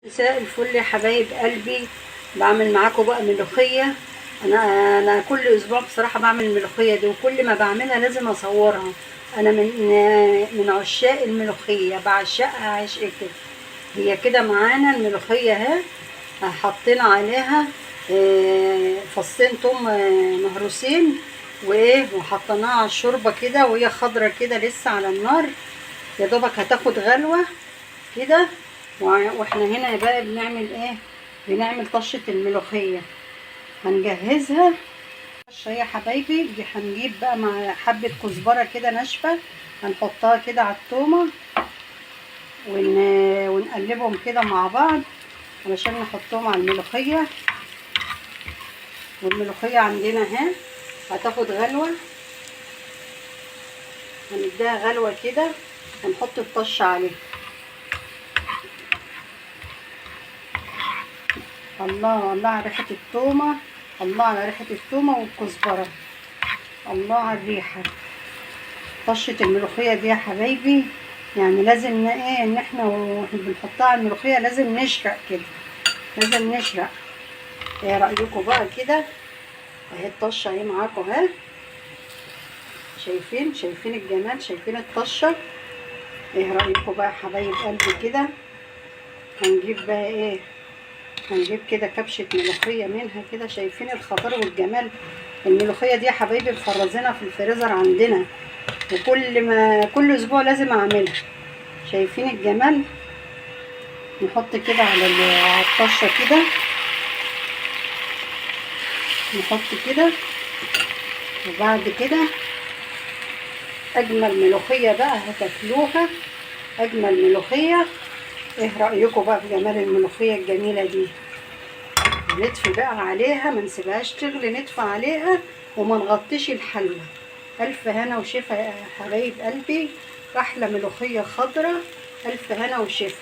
مساء الفل يا حبايب قلبي. بعمل معاكم بقى ملوخية. انا كل اسبوع بصراحة بعمل الملوخية دي، وكل ما بعملها لازم اصورها. انا من عشاق الملوخية، بعشقها عشق كده. هي كده معانا الملوخية اهي، حطينا عليها فصين توم مهروسين وايه، وحطيناها على الشوربة كده وهي خضرة كده لسه على النار، يا دوبك هتاخد غلوة كده. واحنا هنا بقى بنعمل ايه؟ بنعمل طشة الملوخية، هنجهزها. طشة يا حبايبي دي هنجيب بقى مع حبة كزبرة كده ناشفة، هنحطها كده على التومة ونقلبهم كده مع بعض علشان نحطهم على الملوخية. والملوخية عندنا اهي هتاخد غلوة، هنديها غلوة كده ونحط الطشة عليها. الله الله على ريحة التومة، الله على ريحة التومة والكزبرة، الله على الريحة. طشة الملوخية دي يا حبايبي يعني لازم ايه، ان احنا واحنا بنحطها على الملوخية لازم نشرق كده، لازم نشرق. ايه رأيكم بقى كده؟ اهي الطشة اهي معاكم اهي، شايفين؟ شايفين الجمال؟ شايفين الطشة؟ ايه رأيكم بقى يا حبايب قلبي كده؟ هنجيب بقى ايه، هنجيب كده كبشة ملوخية منها كده. شايفين الخضار والجمال؟ الملوخية دي يا حبايبي مفرزينها في الفريزر عندنا، وكل ما كل اسبوع لازم اعملها. شايفين الجمال؟ نحط كده على الطشة كده، نحط كده. وبعد كده اجمل ملوخية بقى هتاكلوها، اجمل ملوخية. ايه رأيكم بقى في جمال الملوخية الجميلة دي؟ نطفي بقى عليها، ما نسيبهاش تغلي، نطفي عليها وما نغطيش الحلة. الف هنا وشفا يا حبايب قلبي، احلى ملوخية خضرة، الف هنا وشفا.